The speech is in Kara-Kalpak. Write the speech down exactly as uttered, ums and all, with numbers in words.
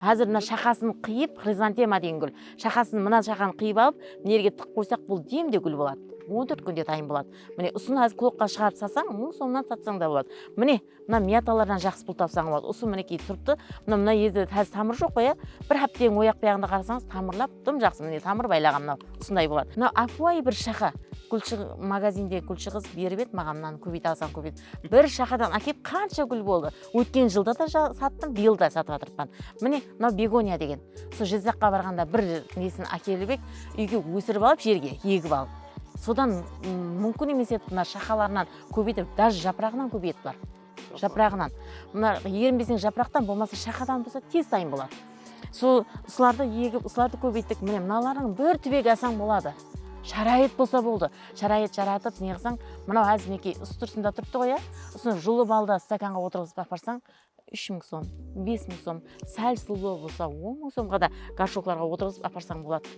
Házir mına shaqasın qıyıp, xrizantema degen gúl. Shaqasın, mına shaqanı qıyıp alıp, mına jerge tıqıp qoysaq, bul demde gúl boladı. On tórt kúnde dayın boladı. Mine, usını házir klokqa shıǵarıp satsań, mıń somnan satsań da boladı. Mine, mına miyatalardan jaqsı pul tapsań boladı. Usı minekey turıptı. Mına, mına jerde házir tamır joq ǵoy, ya. Bir hápteniń oyaq buyaǵında qarasańız, tamırlap dım jaqsı. Mine, tamır baylaǵan mınaw, usınday boladı. Mına ápiwayı bir shaqa. Gúlshi, magazinde gúlshi qız berip edi maǵan, mınanı kóbeyte alsań kóbeyt. Bir shaqadan ákep qansha gúl boldı. Ótken jılda da ja-, sattım, bıyıl da satıp atırıppan. Mine, mınaw begoniya degen. Sol Jizzaqqa barǵanda bir nesin ákelip edi, úyge ósirip alıp, jerge egip alıp. Sodan, mm, múmkin emes edi, mına shaqalarınan kóbeytip, даже japıraǵınan kóbeytip bar. Japıraǵınan. Mına erinbeseń japıraqtan, bolmasa shaqadan bolsa tez dayın boladı. Sol, usılardı egip, usılardı kóbeyttik. Mine, mınalardıń bir túbegi alsań boladı. Sharayat bolsa boldı. Sharayat jaratıp, ne qılsań, mınaw házir minekey, usı túrsinde turıptı ǵoy, ya. Usını julıp al da, stakanǵa otırǵızıp aparsań, úsh mıń som, bes mıń som, sál sulıw bolsa, on mıń somǵa da gorshoklarǵa otırǵızıp aparsań boladı.